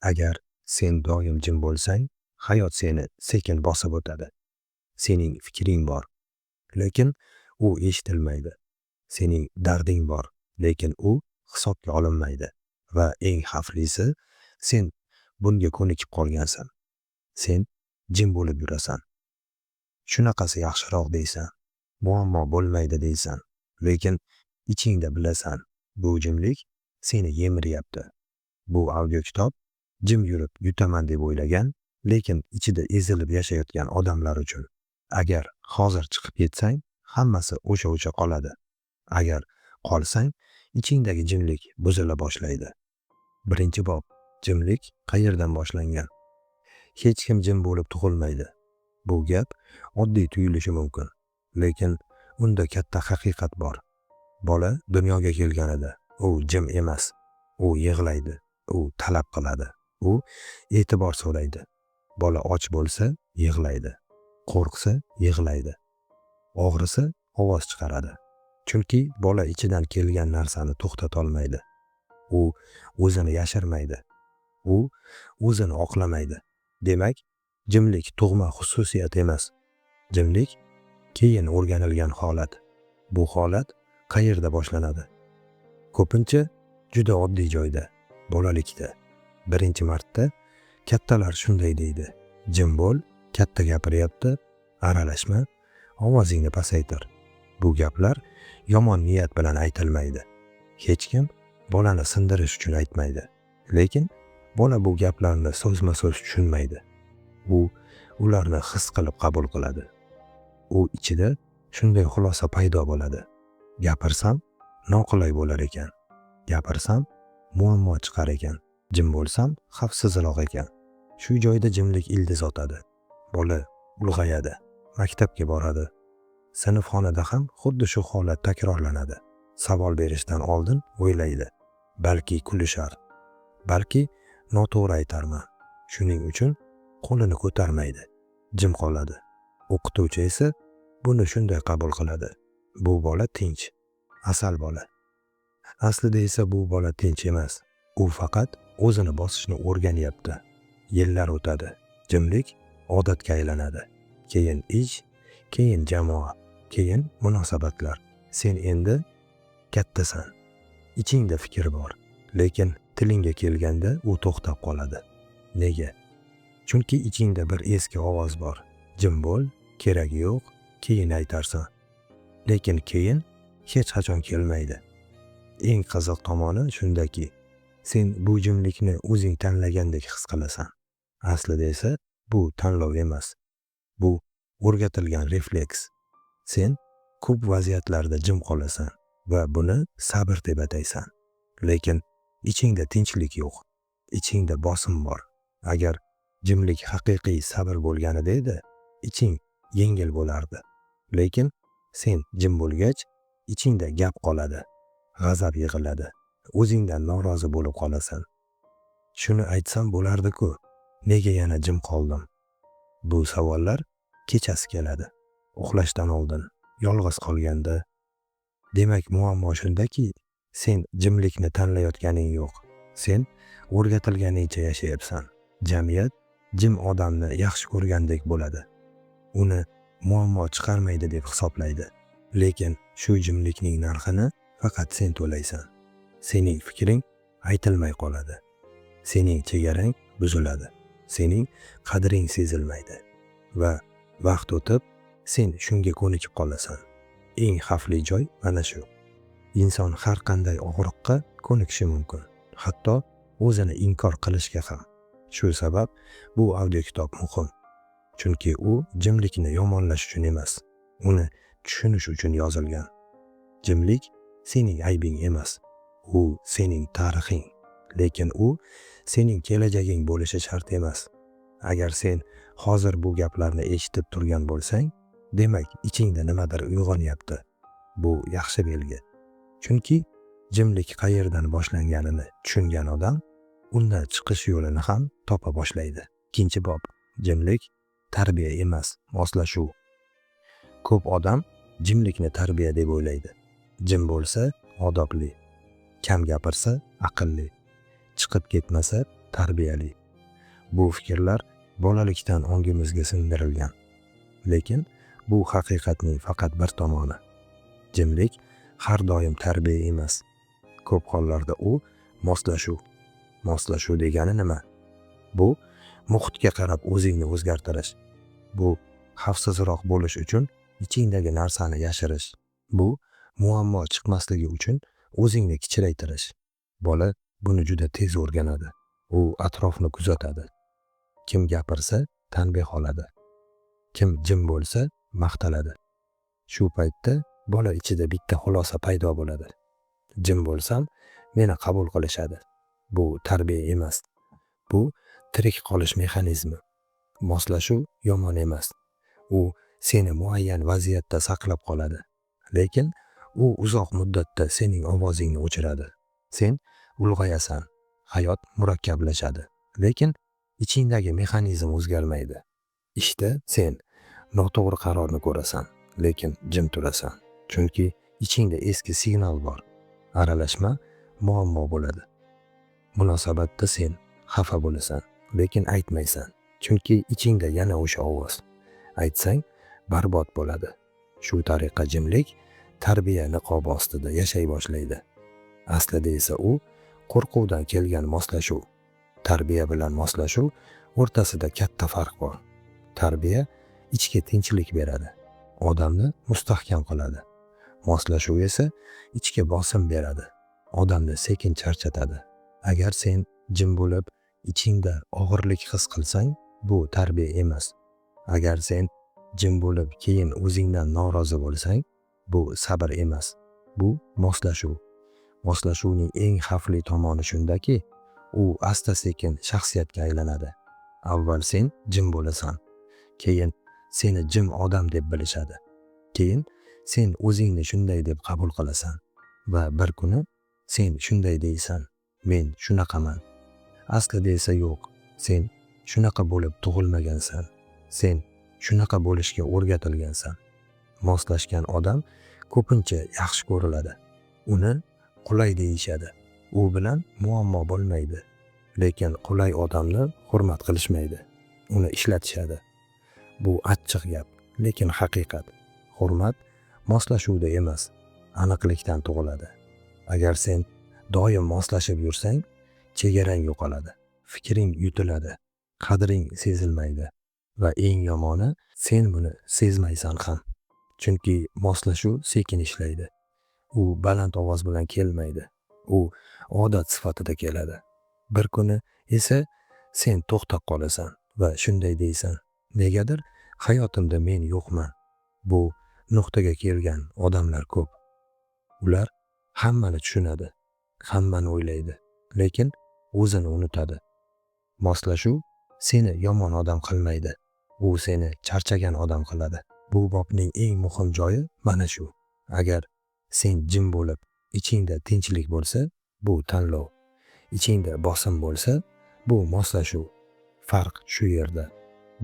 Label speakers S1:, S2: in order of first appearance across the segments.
S1: Agar sen doim jim bo'lsang, hayot seni sekin bosib o'tadi. Sening fikring bor, lekin u eshitilmaydi. Sening darding bor, lekin u hisobga olinmaydi. Va eng xavflisi, sen bunga ko'nikib qolgansan. Sen jim bo'lib yurasan. Shunaqasi yaxshiroq deysan. Muammo bo'lmaydi deysan. Lekin ichingda bilasan, bu jimlik seni yemiryapti. Bu audiokitob jim yurib yutaman deb o'ylagan, lekin ichida ezilib yashayotgan odamlar uchun. Agar hozir chiqib ketsang, hammasi o'sha-o'sha qoladi. Agar qolsang, ichingdagi jimlik buzila boshlaydi. Birinchi bob. Jimlik qayerdan boshlangan? Hech kim jim bo'lib tug'ilmaydi. Bu gap oddiy tuyulishi mumkin, lekin unda katta haqiqat bor. Bola dunyoga kelganida u jim emas. U yig'laydi, u talab qiladi, u e'tibor so'raydi. Bola och bo'lsa, yig'laydi. Qo'rqsa, yig'laydi. Og'risa, ovoz chiqaradi. Chunki bola ichidan kelgan narsani to'xtatolmaydi. U o'zini yashirmaydi. U o'zini oqlamaydi. Demak, jimlik tug'ma xususiyat emas. Jimlik keyin o'rganilgan holat. Bu holat qayerda boshlanadi? Ko'pincha juda oddiy joyda, bolalikda. Birinchi marta kattalar shunday deydi: "Jim bo'l, katta gapiryapti, aralashma, ovozingni pasaytir." Bu gaplar yomon niyat bilan aytilmaydi. Hech kim bolani sindirish uchun aytmaydi. Lekin bola bu gaplarni so'zma-so'z tushunmaydi. U ularni his qilib qabul qiladi. U ichida shunday xulosa paydo bo'ladi: Gapirsam noqulay bo'lar ekan. Gapirsam muammo chiqar ekan. Jim bo'lsam xavfsizroq ekan. Shu joyda jimlik ildiz otadi. Bola ulg'ayadi, maktabga boradi. Sinfxonada ham xuddi shu holat takrorlanadi. Savol berishdan oldin o'ylaydi. Balki kulishar. Balki noto'g'ri aytarman. Shuning uchun qo'lini ko'tarmaydi. Jim qoladi. O'qituvchi esa buni shunday qabul qiladi: Bu bola tinch, asal bola. Aslida esa bu bola tinch emas. U faqat o'zini bosishni o'rganyapti. Yillar o'tadi. Jimlik odatga aylanadi. Keyin ish, keyin jamoa, keyin munosabatlar. Sen endi kattasan. Ichingda fikr bor, lekin tilingga kelganda u to'xtab qoladi. Nega? Chunki ichingda bir eski ovoz bor. Jim bo'l, keragi yo'q, keyin aytarsan. Lekin keyin hech qachon kelmaydi. Eng qiziq tomoni shundaki, sen bu jimlikni o'zing tanlagandek his qilasan. Aslida esa bu tanlov emas. Bu o'rgatilgan refleks. Sen ko'p vaziyatlarda jim qolasan va buni sabr deb ataysan. Lekin ichingda tinchlik yo'q. Ichingda bosim bor. Agar jimlik haqiqiy sabr bo'lganida edi, iching yengil bo'lardi. Lekin sen jim bo'lgach, ichingda gap qoladi, g'azab yig'iladi. O'zingdan norozi bo'lib qolasan. Shuni aytsam bo'lardi-ku, nega yana jim qoldim? Bu savollar kechasi keladi. Uxlashdan oldin, yolg'iz qolganda. Demak, muammo shundaki, sen jimlikni tanlayotganing yo'q. Sen o'rgatilganingcha yashayapsan. Jamiyat jim odamni yaxshi ko'rgandek bo'ladi. Uni muammo chiqarmaydi deb hisoblaydi. Lekin shu jimlikning narxini faqat sen to'laysan. Sening fikring aytilmay qoladi. Sening chegarang buziladi. Sening qadring sezilmaydi. Va vaqt o'tib, sen shunga ko'nikib qolasan. Eng xavfli joy mana shu. Inson har qanday og'riqqa ko'nikishi mumkin, hatto o'zini inkor qilishga ham. Shu sabab bu audiokitob muhim. Chunki u jimlikni yomonlash uchun emas, uni tushunish uchun yozilgan. Jimlik sening aybing emas, u sening tarixing. Lekin u sening kelajaging bo'lishi shart emas. Agar sen hozir bu gaplarni eshitib turgan bo'lsang, demak ichingda nimadir uyg'onyapti. Bu yaxshi belgi. Chunki jimlik qayerdan boshlanganini tushungan odam undan chiqish yo'lini ham topa boshlaydi. Ikkinchi bob. Jimlik tarbiya emas, moslashuv. Ko'p odam jimlikni tarbiya deb o'ylaydi. Jim bo'lsa odobli, kam gapirsa aqlli, chiqib ketmasa tarbiyali. Bu fikrlar bolalikdan ongimizga singdirilgan. Lekin bu haqiqatning faqat bir tomoni. Jimlik har doim tarbiya emas. Ko'p hollarda u moslashuv. Moslashuv degani nima? Bu muhitga qarab o'zingni o'zgartirish. Bu xavfsizroq bo'lish uchun ichingdagi narsani yashirish. Bu muammo chiqmasligi uchun o'zingni kichraytirish. Bola buni juda tez o'rganadi. U atrofni kuzatadi. Kim gapirsa, tanbeh oladi. Kim jim bo'lsa, maqtaladi. Shu paytda bola ichida bitta xulosa paydo bo'ladi. Jim bo'lsam, meni qabul qilishadi. Bu tarbiya emas. Bu tirik qolish mexanizmi. Moslashuv yomon emas. U seni muayyan vaziyatda saqlab qoladi. Lekin u uzoq muddatda sening ovozingni o'chiradi. Sen ulg'ayasan, hayot murakkablashadi. Lekin ichingdagi mexanizm o'zgarmaydi. Ishda sen noto'g'ri qarorni ko'rasan, lekin jim turasan. Chunki ichingda eski signal bor. Aralashma, muammo bo'ladi. Munosabatda sen xafa bo'lasan, lekin aytmaysan. Chunki ichingda yana o'sha ovoz. Aytsang, barbod bo'ladi. Shu tariqa jimlik tarbiya niqobi ostida yashay boshlaydi. Aslida esa u qo'rquvdan kelgan moslashuv. Tarbiya bilan moslashuv o'rtasida katta farq bor. Tarbiya ichki tinchlik beradi, odamni mustahkam qiladi. Moslashuv esa ichki bosim beradi, odamni sekin charchatadi. Agar sen jim bo'lib, ichingda og'irlik his qilsang, bu tarbiya emas. Agar sen jim bo'lib, keyin o'zingdan norozi bo'lsang, bu sabr emas. Bu moslashuv. Moslashuvning eng xavfli tomoni shundaki, u asta-sekin shaxsiyatga aylanadi. Avval sen jim bo'lasan, keyin seni jim odam deb bilishadi. Keyin sen o'zingni shunday deb qabul qilasan va bir kuni sen shunday deysan: men shunaqaman. Aslida esa yo'q, sen shunaqa bo'lib tug'ilmagansan. Sen shunaqa bo'lishga o'rgatilgansan. Moslashgan odam ko'pincha yaxshi ko'riladi. Uni qulay deyishadi. U bilan muammo bo'lmaydi. Lekin qulay odamni hurmat qilishmaydi. Uni ishlatishadi. Bu achchiq gap, lekin haqiqat. Hurmat moslashuvda emas, aniqlikdan tug'iladi. Agar sen doim moslashib yursang, chegarang yo'qoladi, fikring yutiladi, qadring sezilmaydi va eng yomoni, sen buni sezmaysan ham. Chunki moslashuv sekin ishlaydi. U baland ovoz bilan kelmaydi. U odat sifatida keladi. Bir kuni esa sen to'xtab qolasan va shunday deysan: negadir hayotimda men yo'qman. Bu nuqtaga kelgan odamlar ko'p. Ular hammani tushunadi, hammani o'ylaydi, lekin o'zini unutadi. Moslashuv seni yomon odam qilmaydi. U seni charchagan odam qiladi. Bu bobning eng muhim joyi mana shu. Agar sen jim bo'lib, ichingda tinchlik bo'lsa, bu tanlov. Ichingda bosim bo'lsa, bu moslashuv. Farq shu yerda.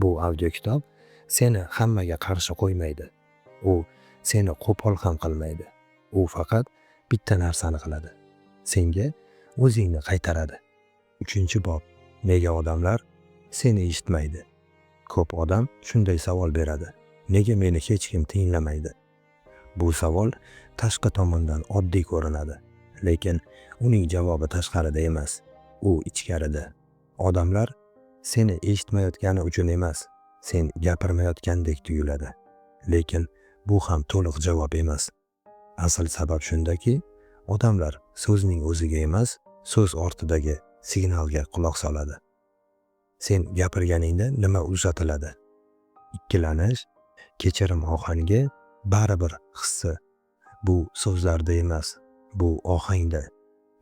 S1: Bu audiokitob seni hammaga qarshi qo'ymaydi. U seni qo'pol ham qilmaydi. U faqat bitta narsani qiladi. Senga o'zingni qaytaradi. 3-bob. Nega odamlar seni eshitmaydi? Ko'p odam shunday savol beradi. Nega meni hech kim tinglamaydi? Bu savol tashqi tomondan oddiy ko'rinadi, lekin uning javobi tashqarida emas, u ichkarida. Odamlar seni eshitmayotgani uchun emas, sen gapirmayotgandek tuyuladi. Lekin bu ham to'liq javob emas. Asl sabab shundaki, odamlar so'zning o'ziga emas, so'z ortidagi signalga quloq soladi. Sen gapirganingda nima uzatiladi? Ikkilanish, kechirim ohangi, baribir hissi. Bu so'zlarda emas, bu ohangda.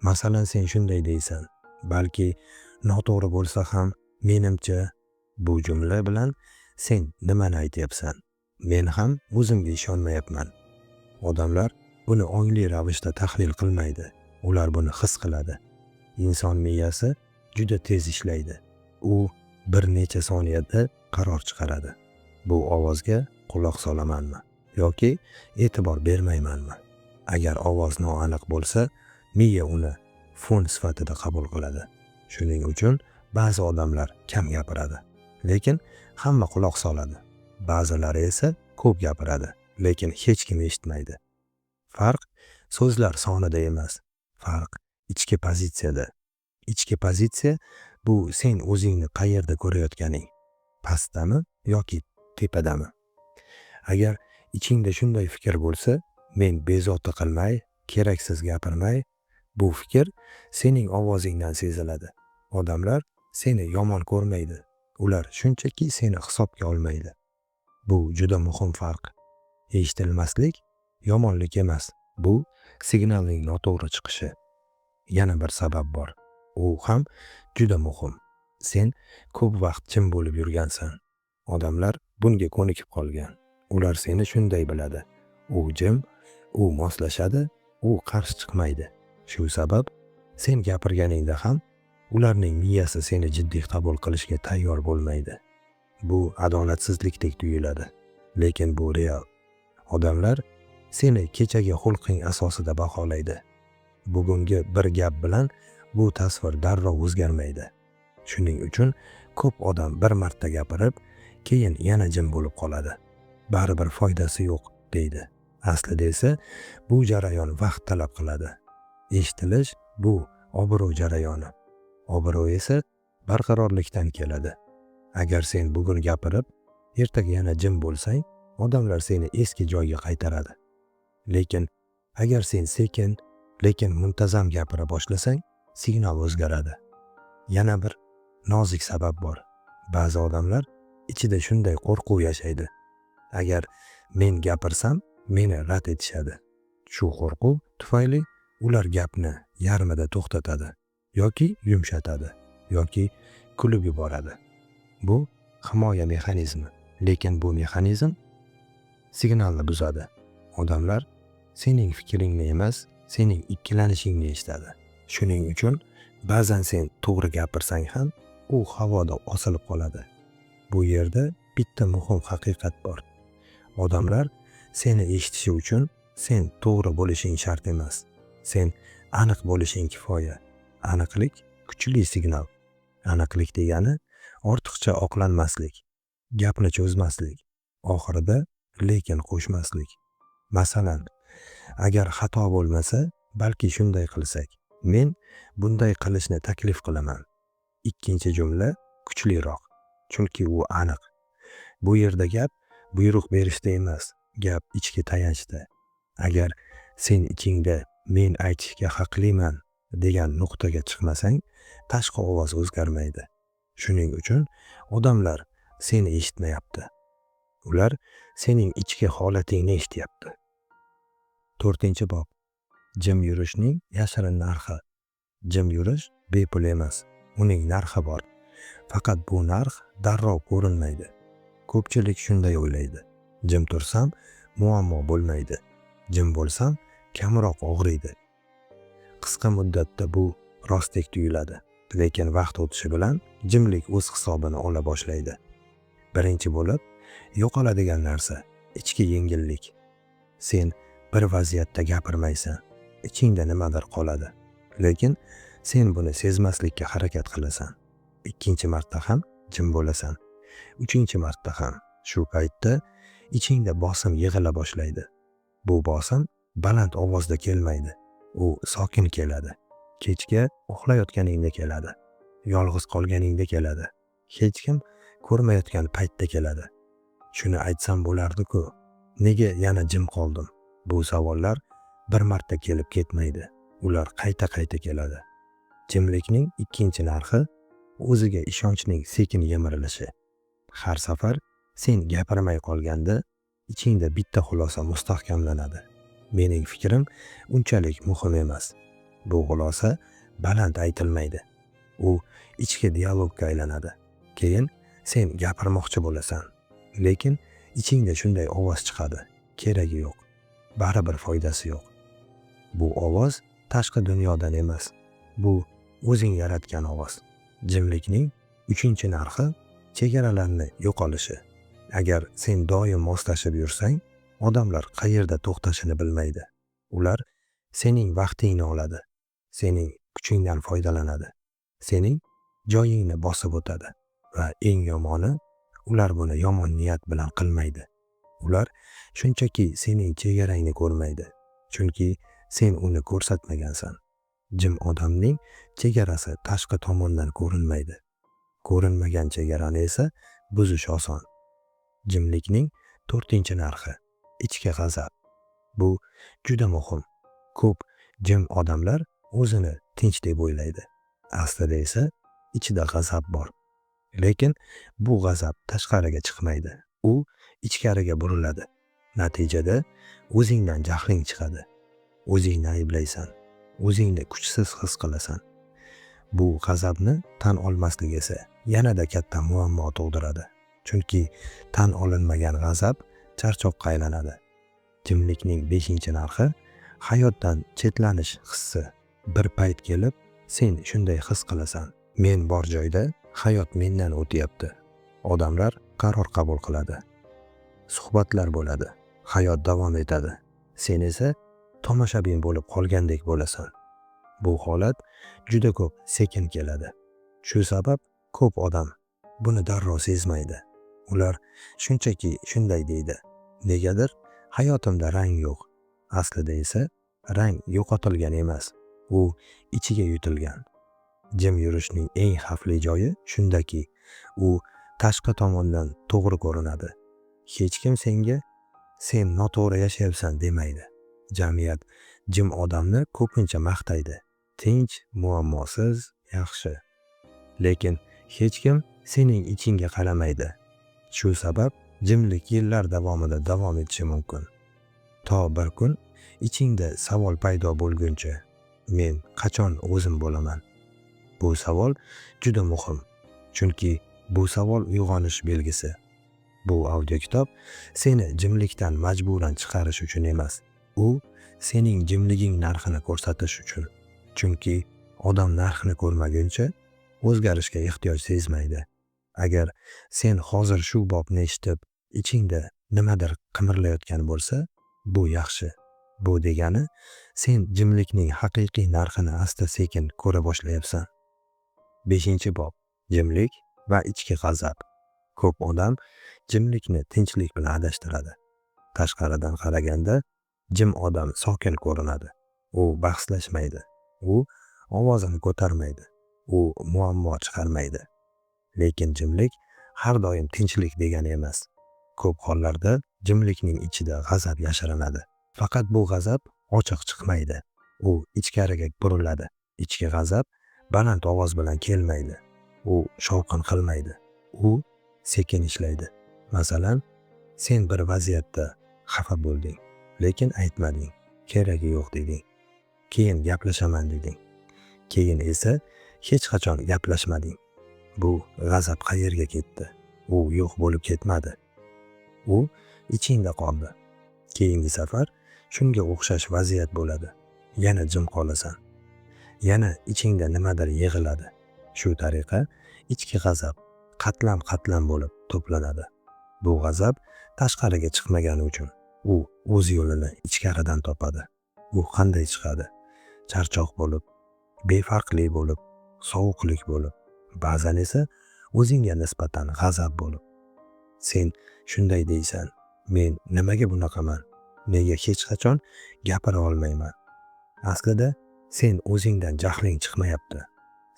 S1: Masalan, sen shunday deysan: balki noto'g'ri bo'lsa ham, menimcha. Bu jumla bilan sen nimani aytyapsan? Men ham o'zimga ishonmayapman. Odamlar buni ongli ravishda tahlil qilmaydi. Ular buni his qiladi. Inson miyasi juda tez ishlaydi. U bir necha soniyada qaror chiqaradi. Bu ovozga quloq solamanmi yoki e'tibor bermaymanmi? Agar ovoz noaniq bo'lsa, miya uni fon sifatida qabul qiladi. Shuning uchun Ba'zi odamlar kam gapiradi, lekin hamma quloq soladi. Ba'zilari esa ko'p gapiradi, lekin hech kim eshitmaydi. Farq so'zlar sonida emas, farq ichki pozitsiyada. Ichki pozitsiya bu sen o'zingni qayerda ko'rayotganing, pastdami yoki tepadami? Agar ichingda shunday fikr bo'lsa, men bezovta qilmay, keraksiz gapirmay, bu fikr sening ovozingdan seziladi. Odamlar seni yomon ko'rmaydi. Ular shunchaki seni hisobga olmaydi. Bu juda muhim farq. Eshitilmaslik yomonlik emas, bu signalning noto'g'ri chiqishi. Yana bir sabab bor. U ham juda muhim. Sen ko'p vaqt jim bo'lib yurgansan. Odamlar bunga ko'nikib qolgan. Ular seni shunday biladi. U jim, u moslashadi, u qarshi chiqmaydi. Shu sabab sen gapirganingda ham ularning miyasi seni jiddiy qabul qilishga tayyor bo'lmaydi. Bu adolatsizlikdek tuyuladi, lekin bu real. Odamlar seni kechagi xulqing asosida baholaydi. Bugungi bir gap bilan bu tasvir darrov o'zgarmaydi. Shuning uchun ko'p odam bir marta gapirib, keyin yana jim bo'lib qoladi. Baribir foydasi yo'q, deydi. Aslida esa bu jarayon vaqt talab qiladi. Eshitilish bu obro' jarayoni. Obro' esa barqarorlikdan keladi. Agar sen bugun gapirib, ertaga yana jim bo'lsang, odamlar seni eski joyga qaytaradi. Lekin agar sen sekin, lekin muntazam gapira boshlasang, signal o'zgaradi. Yana bir nozik sabab bor. Ba'zi odamlar ichida shunday qo'rquv yashaydi. Agar men gapirsam, meni rad etishadi. Shu qo'rquv tufayli ular gapni yarmida to'xtatadi yoki yumshatadi yoki kulib yuboradi. Bu himoya mexanizmi, lekin bu mexanizm signalni buzadi. Odamlar sening fikringni emas, sening ikkilanishingni eshitadi. Shuning uchun ba'zan sen to'g'ri gapirsang ham, u havoda osilib qoladi. Bu yerda bitta muhim haqiqat bor. Odamlar seni eshitishi uchun sen to'g'ri bo'lishing shart emas. Sen aniq bo'lishing kifoya. Aniqlik kuchli signal. Aniqlik degani ortiqcha oqlanmaslik, gapni cho'zmaslik, oxirida lekin qo'shmaslik. Masalan, agar xato bo'lmasa, balki shunday qilsak, men bunday qilishni taklif qilaman. Ikkinchi jumla kuchliroq, chunki u aniq. Bu yerda gap buyruq berishda emas, gap ichki tayanchda. Agar sen ichingda men aytishga haqliman degan nuqtaga chiqmasang, tashqi ovoz o'zgarmaydi. Shuning uchun odamlar seni eshitmayapti. Ular sening ichki holatingni eshityapti. To'rtinchi bob. Jim yurishning yashirin narxi. Jim yurish bepul emas, uning narxi bor. Faqat bu narx darrov ko'rinmaydi. Ko'pchilik shunday o'ylaydi. Jim tursam muammo bo'lmaydi. Jim bo'lsam kamroq og'riydi. Qisqa muddatda bu rostdek tuyuladi, lekin vaqt o'tishi bilan jimlik o'z hisobini ola boshlaydi. Birinchi bo'lib yo'qoladigan narsa ichki yengillik. Sen bir vaziyatda gapirmaysan, ichingda nimadir qoladi. Lekin sen buni sezmaslikka harakat qilasan. Ikkinchi marta ham jim bo'lasan. Uchinchi marta ham. Shu paytda ichingda bosim yig'ila boshlaydi. Bu bosim baland ovozda kelmaydi. U sokin keladi. Kechga uxlayotganingda keladi. Yolg'iz qolganingda keladi. Hech kim ko'rmayotgan paytda keladi. Shuni aytsam bo'lardi-ku. Nega yana jim qoldim? Bu savollar bir marta kelib ketmaydi. Ular qayta-qayta keladi. Jimlikning ikkinchi narxi o'ziga ishonchning sekin yemirilishi. Har safar sen gapirmay qolganda ichingda bitta xulosa mustahkamlanadi. Mening fikrim unchalik muhim emas. Bu xulosa baland aytilmaydi. U ichki dialogga aylanadi. Keyin sen gapirmoqchi bo'lasan, lekin ichingda shunday ovoz chiqadi: keragi yo'q, baribir foydasi yo'q. Bu ovoz tashqi dunyodan emas, bu o'zing yaratgan ovoz. Jimlikning uchinchi narxi chegaralarni yo'qolishi. Agar sen doim moslashib yursang, odamlar qayerda to'xtashini bilmaydi. Ular sening vaqtingni oladi, sening kuchingdan foydalanadi, sening joyingni bosib o'tadi. Va eng yomoni, ular buni yomon niyat bilan qilmaydi. Ular shunchaki sening chegarangni ko'rmaydi, chunki sen uni ko'rsatmagansan. Jim odamning chegarasi tashqi tomondan ko'rinmaydi. Ko'rinmagan chegarani esa buzish oson. Jimlikning to'rtinchi narxi ichki g'azab. Bu juda muhim. Ko'p jim odamlar o'zini tinch deb o'ylaydi. Aslida esa ichida g'azab bor. Lekin bu g'azab tashqariga chiqmaydi. U ichkariga buriladi. Natijada o'zingdan jahling chiqadi. O'zingni ayblaysan. O'zingni kuchsiz his qilasan. Bu g'azabni tan olmaslik esa yanada katta muammo tug'diradi. Chunki tan olinmagan g'azab charchoqqa aylanadi. Jimlikning 5-narxi hayotdan chetlanish hissi. Bir payt kelib sen shunday his qilasan: men bor joyda hayot mendan o'tyapti. Odamlar qaror qabul qiladi. Suhbatlar bo'ladi. Hayot davom etadi. Sen esa tomoshabin bo'lib qolgandek bo'lasan. Bu holat juda ko'p sekin keladi. Shu sabab ko'p odam buni darrov sezmaydi. Ular shunchaki shunday deydi: negadir hayotimda rang yo'q. Aslida esa rang yo'qotilgan emas, u ichiga yutilgan. Jim yurishning eng xavfli joyi shundaki, u tashqi tomondan to'g'ri ko'rinadi. Hech kim senga sen noto'g'ri yashayapsan demaydi. Jamiyat jim odamni ko'pincha maqtaydi. Tinch, muammosiz, yaxshi. Lekin hech kim sening ichingga qaramaydi. Shu sabab jimlik yillar davomida davom etishi mumkin. To bir kun ichingda savol paydo bo'lguncha: men qachon o'zim bo'laman? Bu savol juda muhim, chunki bu savol uyg'onish belgisi. Bu audiokitob seni jimlikdan majburan chiqarish uchun emas, u sening jimliging narxini ko'rsatish uchun. Chunki odam narxini ko'rmaguncha o'zgarishga ehtiyoj sezmaydi. Agar sen hozir shu bobni eshitib, ichingda nimadir qimirlayotgan bo'lsa, bu yaxshi. Bu degani sen jimlikning haqiqiy narxini asta-sekin ko'ra boshlayapsan. 5-bob. Jimlik va ichki g'azab. Ko'p odam jimlikni tinchlik bilan adashtiradi. Tashqaridan qaraganda jim odam sokin ko'rinadi. U bahslashmaydi. U ovozini ko'tarmaydi. U muammo chiqarmaydi. Lekin jimlik har doim tinchlik degani emas. Ko'p hollarda jimlikning ichida g'azab yashirinadi. Faqat bu g'azab ochiq chiqmaydi. U ichkariga buriladi. Ichki g'azab baland ovoz bilan kelmaydi. U shovqin qilmaydi. U sekin ishlaydi. Masalan, sen bir vaziyatda xafa bo'lding, lekin aytmading. Keragi yo'q deding. Keyin gaplashaman deding. Keyin esa hech qachon gaplashmading. Bu g'azab qayerga ketdi? U yo'q bo'lib ketmadi. U ichingda qoldi. Keyingi safar shunga o'xshash vaziyat bo'ladi. Yana jim qolasan. Yana ichingda nimadir yig'iladi. Shu tariqa ichki g'azab qatlam-qatlam bo'lib to'planadi. Bu g'azab tashqariga chiqmagani uchun u o'z yo'lini ichkaridan topadi. U qanday chiqadi? Charchoq bo'lib, befarqlik bo'lib, sovuqlik bo'lib, ba'zan esa o'zingga nisbatan g'azab bo'lib. Sen shunday deysan: men nimaga bunaqaman? Nega hech qachon gapira olmayman? Aslida sen o'zingdan jahling chiqmayapti.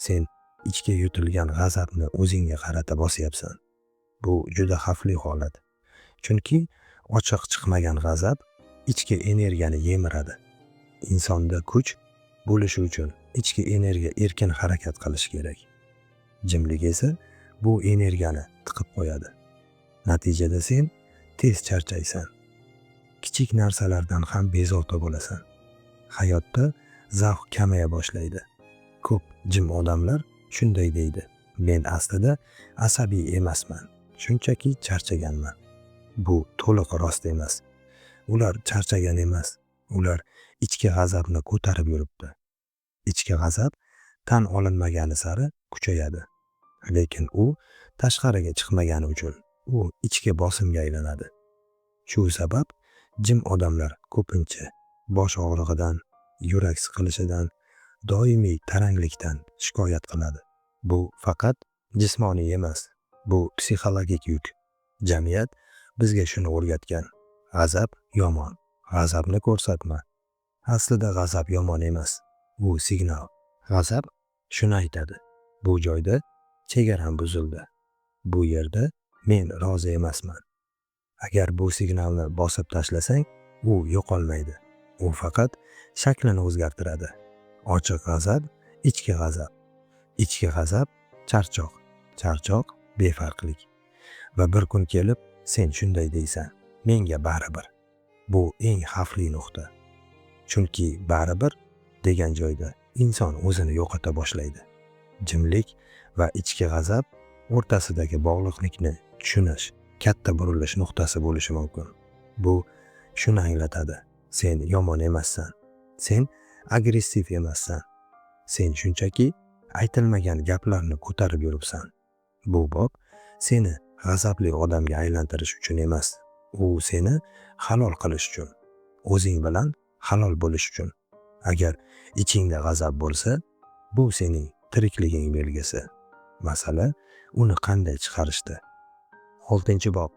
S1: Sen ichga yutilgan g'azabni o'zingga qarata bosyapsan. Bu juda xavfli holat. Chunki ochiq chiqmagan g'azab ichki energiyani yemiradi. Insonda kuch bo'lishi uchun ichki energiya erkin harakat qilishi kerak. Jimlik esa bu energiyani tiqib qo'yadi. Natijada sen tez charchaysan. Kichik narsalardan ham bezovta bo'lasan. Hayotda zavq kamaya boshlaydi. Ko'p jim odamlar shunday deydi: men aslida asabiy emasman, shunchaki charchaganman. Bu to'liq rost emas. Ular charchagan emas, ular ichki g'azabni ko'tarib yuribdi. Ichki g'azab tan olinmagani sari kuchayadi. Lekin u tashqariga chiqmagani uchun u ichki bosimga aylanadi. Shu sabab jim odamlar ko'pincha bosh og'rig'idan, yurak siqilishidan, doimiy taranglikdan shikoyat qiladi. Bu faqat jismoniy emas, bu psixologik yuk. Jamiyat bizga shuni o'rgatgan: g'azab yomon, g'azabni ko'rsatma. Aslida g'azab yomon emas, u signal. G'azab shuni aytadi: bu joyda chegaram buzildi, bu yerda men rozi emasman. Agar bu signalni bosib tashlasang, u yo'qolmaydi, u faqat shaklini o'zgartiradi. Ochiq g'azab ichki g'azab, ichki g'azab charchoq, charchoq befarqlik. Va bir kun kelib sen shunday deysan: menga baribir. Bu eng xavfli nuqta. Chunki baribir degan joyda inson o'zini yo'qota boshlaydi. Jimlik va ichki g'azab o'rtasidagi bog'liqlikni tushunish katta burilish nuqtasi bo'lishi mumkin. Bu shuni anglatadi: sen yomon emassan, sen agressiv emassan, sen shunchaki aytilmagan gaplarni ko'tarib yuribsan. Bu bob seni g'azabli odamga aylantirish uchun emas, u seni halol qilish uchun, o'zing bilan halol bo'lish uchun. Agar ichingda g'azab bo'lsa, bu sening tirikliging belgisi. Masala uni qanday chiqarishda. 6-bob.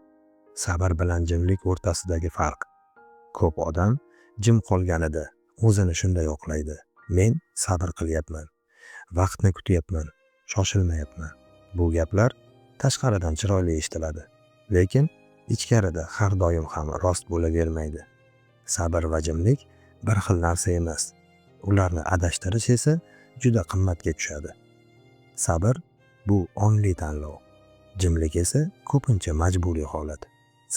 S1: Sabr bilan jimlik o'rtasidagi farq. Ko'p odam jim qolganida o'zini shunday oqlaydi: men sabr qilyapman, vaqtni kutyapman, shoshilmayapman. Bu gaplar tashqaridan chiroyli eshitiladi, lekin ichkarida har doim ham rost bo'lavermaydi. Sabr va jimlik bir xil narsa emas. Ularni adashtirish esa juda qimmatga tushadi. Sabr bu ongli tanlov. Jimlik esa ko'pincha majburiy holat.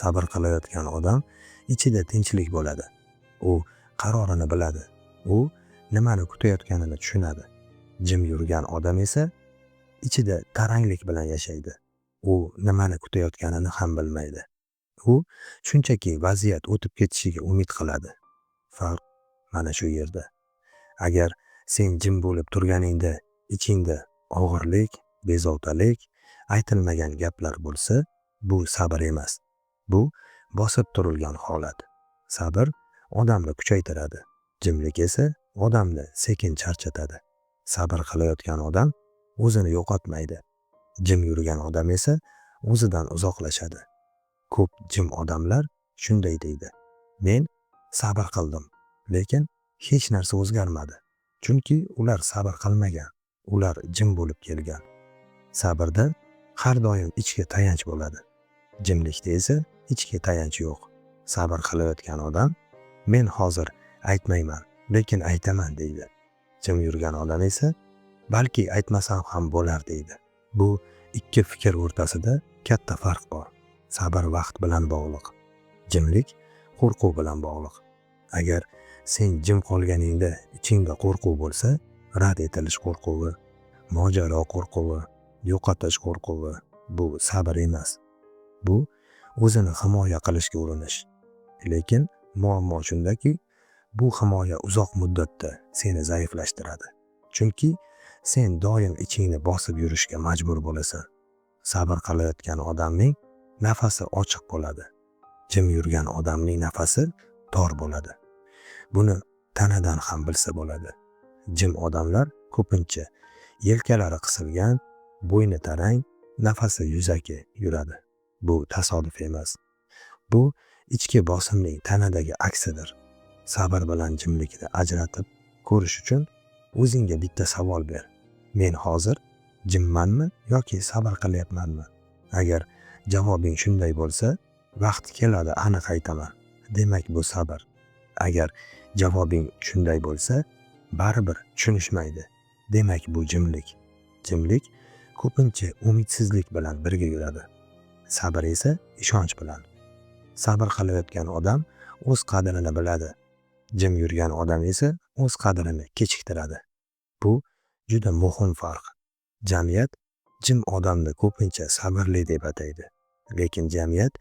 S1: Sabr qilayotgan odam ichida tinchlik bo'ladi. U qarorini biladi. U nimani kutayotganini tushunadi. Jim yurgan odam esa ichida taranglik bilan yashaydi. U nimani kutayotganini ham bilmaydi. U shunchaki vaziyat o'tib ketishiga umid qiladi. Farq mana shu yerda. Agar sen jim bo'lib turganingda ichingda og'irlik, bezovtalik, aytilmagan gaplar bo'lsa, bu sabr emas. Bu bosib turilgan holat. Sabr odamni kuchaytiradi. Jimlik esa odamni sekin charchatadi. Sabr qilayotgan odam o'zini yo'qotmaydi. Jim yurgan odam esa o'zidan uzoqlashadi. Ko'p jim odamlar shunday deydi: men sabr qildim, lekin hech narsa o'zgarmadi. Chunki ular sabr qilmagan, ular jim bo'lib kelgan. Sabrda har doim ichki tayanch bo'ladi. Jimlikda esa ichki tayanch yo'q. Sabr qilayotgan odam men hozir aytmayman, lekin aytaman deydi. Jim yurgan odam esa balki aytmasam ham bo'lar deydi. Bu ikki fikr o'rtasida katta farq bor. Sabr vaqt bilan bog'liq. Jimlik qo'rquv bilan bog'liq. Agar sen jim qolganingda ichingda qo'rquv bo'lsa, rad etilish qo'rquvi, mojaro qo'rquvi, yo'qotish qo'rquvi, bu sabr emas. Bu o'zini himoya qilishga urinish. Lekin muammo shundaki, bu himoya uzoq muddatda seni zaiflashtiradi. Chunki sen doim ichingni bosib yurishga majbur bo'lasan. Sabr qilayotgan odamning nafasi ochiq bo'ladi. Jim yurgan odamning nafasi tor bo'ladi. Buni tanadan ham bilsa bo'ladi. Jim odamlar ko'pincha yelkalari qisilgan, bo'yni tarang, nafasi yuzaki yuradi. Bu tasodif emas. Bu ichki bosimning tanadagi aksidir. Sabr bilan jimlikni ajratib ko'rish uchun o'zingga bitta savol ber. Men hozir jimmanmi yoki sabr qilyapmanmi? Agar javobing shunday bo'lsa, vaqt keladi aniq aytaman. Demak bu sabr. Agar javobing shunday bo'lsa, baribir tushunishmaydi. Demak bu jimlik. Jimlik ko'pincha umidsizlik bilan birga yuradi. Sabr esa ishonch bilan. Sabr qilayotgan odam o'z qadrini biladi. Jim yurgan odam esa o'z qadrini kechiktiradi. Bu juda muhim farq. Jamiyat jim odamni ko'pincha sabrli deb ataydi. Lekin jamiyat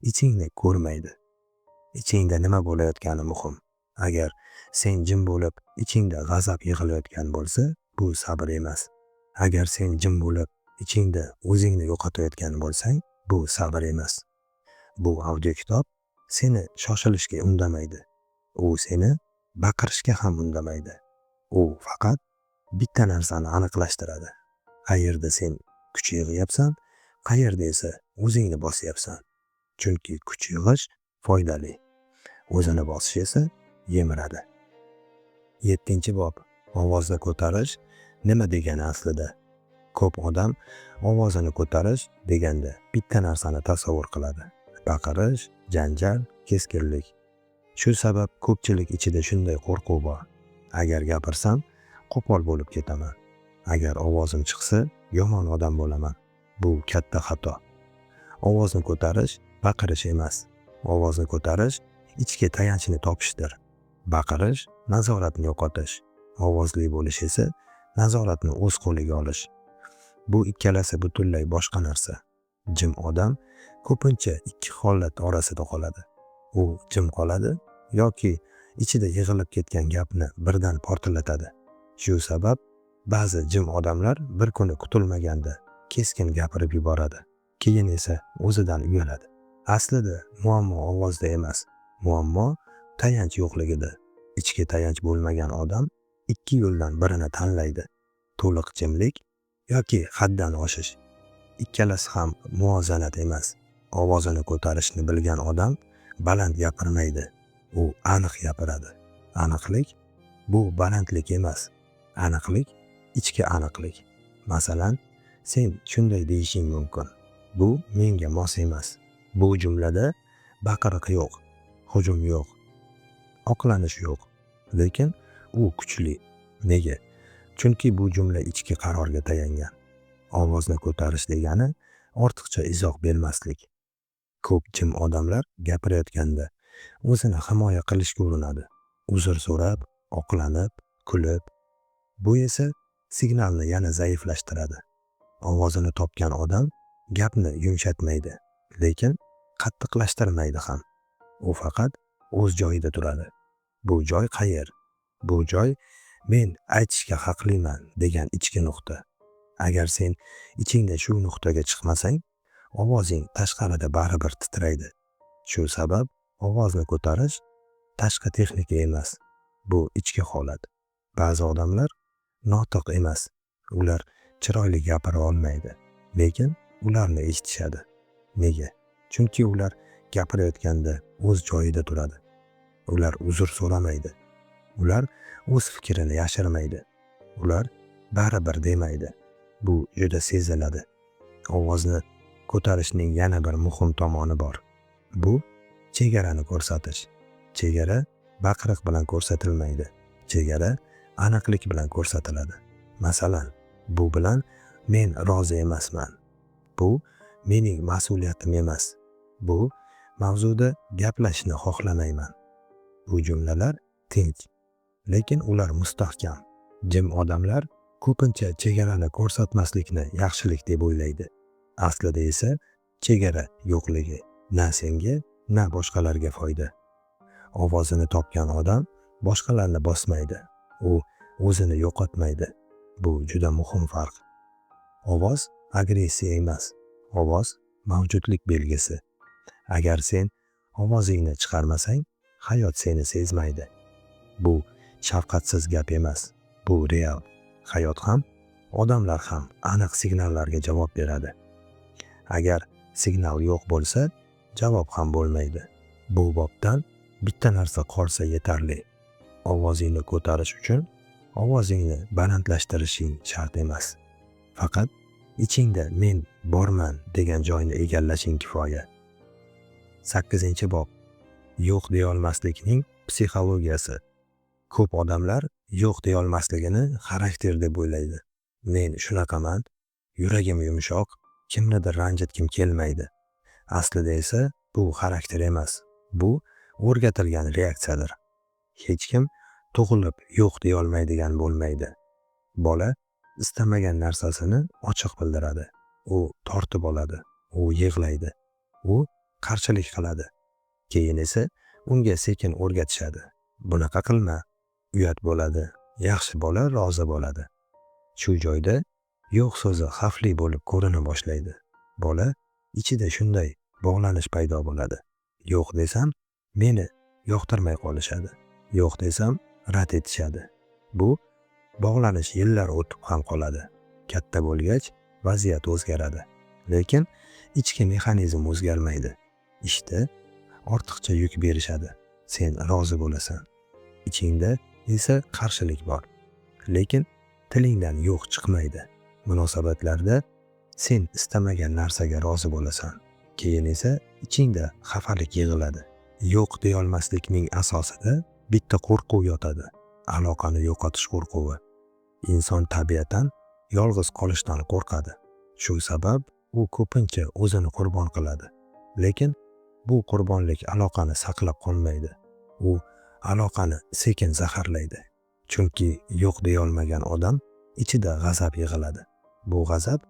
S1: ichingni ko'rmaydi. Ichingda nima bo'layotgani muhim. Agar sen jim bo'lib, ichingda g'azab yig'ilayotgan bo'lsa, bu sabr emas. Agar sen jim bo'lib, ichingda o'zingni yo'qotayotgan bo'lsang, bu sabr emas. Bu audiokitob seni shoshilishga undamaydi. U seni baqirishga ham undamaydi. U faqat bitta narsani aniqlashtiradi. Qayerda sen kuch yig'yapsan, qayerda esa o'zingni bosyapsan. Chunki kuch yig'ish foydali, o'zini bosish esa yemiradi. 7-bob. Ovozni ko'tarish nima degani aslida? Ko'p odam ovozini ko'tarish deganda bitta narsani tasavvur qiladi: baqirish, janjal, keskinlik. Shu sabab ko'pchilik ichida shunday qo'rquv bor: agar gapirsam, qo'pol bo'lib ketaman. Agar ovozim chiqsa, yomon odam bo'laman. Bu katta xato. Ovozni ko'tarish baqirish emas. Ovozni ko'tarish ichki tayanchni topishdir. Baqirish nazoratni yo'qotish. Ovozli bo'lish esa nazoratni o'z qo'liga olish. Bu ikkalasi butunlay boshqa narsa. Jim odam ko'pincha ikki holat orasida qoladi. U jim qoladi yoki ichida yig'ilib ketgan gapni birdan portlatadi. Shu sabab ba'zi jim odamlar bir kuni kutilmaganda keskin gapirib yuboradi. Keyin esa o'zidan uyaladi. Aslida muammo ovozda emas, muammo tayanch yo'qligida. Ichki tayanch bo'lmagan odam ikki yo'ldan birini tanlaydi: to'liq jimlik yoki haddan oshish. Ikkalasi ham muvozanat emas. Ovozini ko'tarishni bilgan odam baland gapirmaydi, u aniq gapiradi. Aniqlik bu balandlik emas. Aniqlik ichki aniqlik. Masalan, sen shunday deyishing mumkin: bu menga mos emas. Bu jumlada baqiriq yo'q, hujum yo'q, oqlanish yo'q, lekin u kuchli. Nega? Chunki bu jumla ichki qarorga tayangan. Ovozni ko'tarish degani ortiqcha izoh bermaslik. Ko'p jim odamlar gapirayotganda o'zini himoya qilishga urinadi. Uzr so'rab, oqlanib, kulib. Bu esa signalni yana zaiflashtiradi. Ovozini topgan odam gapni yumshatmaydi, lekin qattiqlashtirmaydi ham. U faqat o'z joyida turadi. Bu joy qayer? Bu joy men aytishga haqliman degan ichki nuqta. Agar sen ichingda shu nuqtaga chiqmasang, ovozing tashqarida baribir titraydi. Shu sabab ovozni ko'tarish tashqi texnika emas, bu ichki holat. Ba'zi odamlar notiq emas, ular chiroyli gapira olmaydi, lekin ularni eshitishadi. Nega? Chunki ular gapirayotganda o'z joyida turadi. Ular uzr so'ramaydi. Ular o'z fikrini yashirmaydi. Ular baribir demaydi. Bu juda seziladi. Ovozni ko'tarishning yana bir muhim tomoni bor. Bu chegarani ko'rsatish. Chegara baqiriq bilan ko'rsatilmaydi. Chegara aniqlik bilan ko'rsatiladi. Masalan, bu bilan men rozi emasman. Bu mening mas'uliyatim emas. Bu mavzuda gaplashishni xohlamayman. Bu jumlalar tinch, lekin ular mustahkam. Jim odamlar ko'pincha chegarani ko'rsatmaslikni yaxshilik deb o'ylaydi. Aslida esa chegara yo'qligi na senga, na boshqalarga foyda. Ovozini topgan odam boshqalarni bosmaydi. U o'zini yo'qotmaydi. Bu juda muhim farq. Ovoz agressiya emas. Ovoz mavjudlik belgisi. Agar sen ovozingni chiqarmasang, hayot seni sezmaydi. Bu shafqatsiz gap emas. Bu real. Hayot ham, odamlar ham aniq signallarga javob beradi. Agar signal yo'q bo'lsa, javob ham bo'lmaydi. Bu bobdan bitta narsa qolsa yetarli. Ovozingni ko'tarish uchun ovozingni balandlashtirishing shart emas. Faqat ichingda men borman degan joyni egallashing kifoya. 8-bob. Yo'q deyolmaslikning psixologiyasi. Ko'p odamlar yo'q deyolmasligini xarakter deb o'ylaydi. Men shunaqaman, yuragim yumshoq, kimnidir ranjitgim kelmaydi. Aslida esa bu xarakter emas, bu o'rgatilgan reaksiyadir. Hech kim tug'ilib yo'q deyolmaydigan bo'lmaydi. Bola istamagan narsasini ochiq bildiradi. U tortib oladi, u yig'laydi, u qarshilik qiladi. Keyin esa unga sekin o'rgatishadi. Bunaqa qilma, uyat bo'ladi, yaxshi bola rozi bo'ladi. Shu joyda yo'q so'zi xavfli bo'lib ko'rina boshlaydi. Bola ichida shunday bog'lanish paydo bo'ladi. Yo'q desam, meni yoqtirmay qolishadi. Yo'q desam, rad etishadi. Bu bog'lanish yillar o'tib ham qoladi. Katta bo'lgach, vaziyat o'zgaradi. Lekin ichki mexanizm o'zgarmaydi. Ishda ortiqcha yuk berishadi. Sen rozi bo'lasan. Ichingda esa qarshilik bor. Lekin tilingdan yo'q chiqmaydi. Munosabatlarda sen istamagan narsaga rozi bo'lasan. Keyin esa ichingda xafalik yig'iladi. Yo'q deyolmaslikning asosida bitta qo'rquv yotadi. Aloqani yo'qotish qo'rquvi. Inson tabiatan yolg'iz qolishdan qo'rqadi. Shu sabab u ko'pincha o'zini qurbon qiladi. Lekin bu qurbonlik aloqani saqlab qolmaydi. U aloqani sekin zaharlaydi. Chunki yo'q deyolmagan odam ichida g'azab yig'iladi. Bu g'azab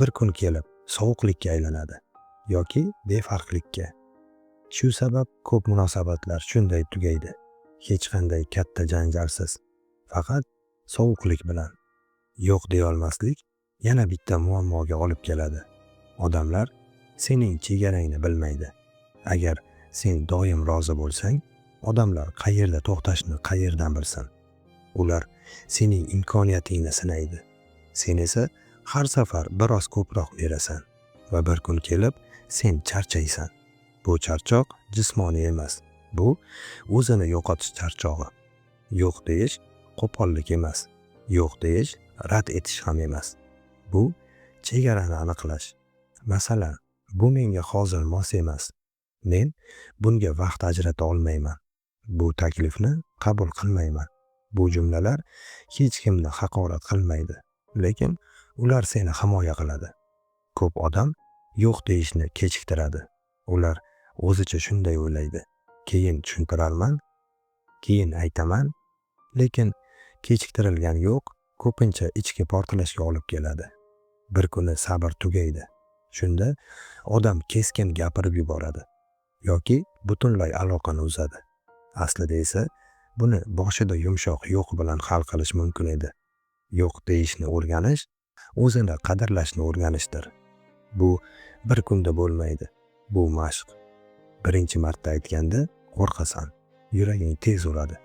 S1: bir kun kelib sovuqlikka aylanadi yoki befarqlikka. Shu sabab ko'p munosabatlar shunday tugaydi. Hech qanday katta janjalsiz, faqat sovuqlik bilan. Yo'q deyolmaslik yana bitta muammoga olib keladi. Odamlar sening chegarangni bilmaydi. Agar sen doim rozi bo'lsang, odamlar qayerda to'xtashni qayerdan bilsin? Ular sening imkoniyatingni sinaydi. Sen esa har safar biroz ko'proq berasan va bir kun kelib sen charchaysan. Bu charchoq jismoniy emas. Bu o'zini yo'qotish charchog'i. Yo'q deyish qo'pollik emas. Yo'q deyish rad etish ham emas. Bu chegarani aniqlash. Masalan, bu menga hozir mos emas. Men bunga vaqt ajrata olmayman. Bu taklifni qabul qilmayman. Bu jumlalar hech kimni haqorat qilmaydi, lekin ular seni himoya qiladi. Ko'p odam yo'q deyishni kechiktiradi. Ular o'zicha shunday o'ylaydi: keyin tushuntirarman, keyin aytaman, lekin kechiktirilgan yo'q ko'pincha ichki portlashga olib keladi. Bir kuni sabr tugaydi. Shunda odam keskin gapirib yuboradi yoki butunlay aloqani uzadi. Aslida esa buni boshida yumshoq yo'q bilan hal qilish mumkin edi. Yo'q deyishni o'rganish o'zini qadrlashni o'rganishdir. Bu bir kunda bo'lmaydi. Bu mashq. Birinchi marta aytganda qo'rqasan, yuraging tez uradi.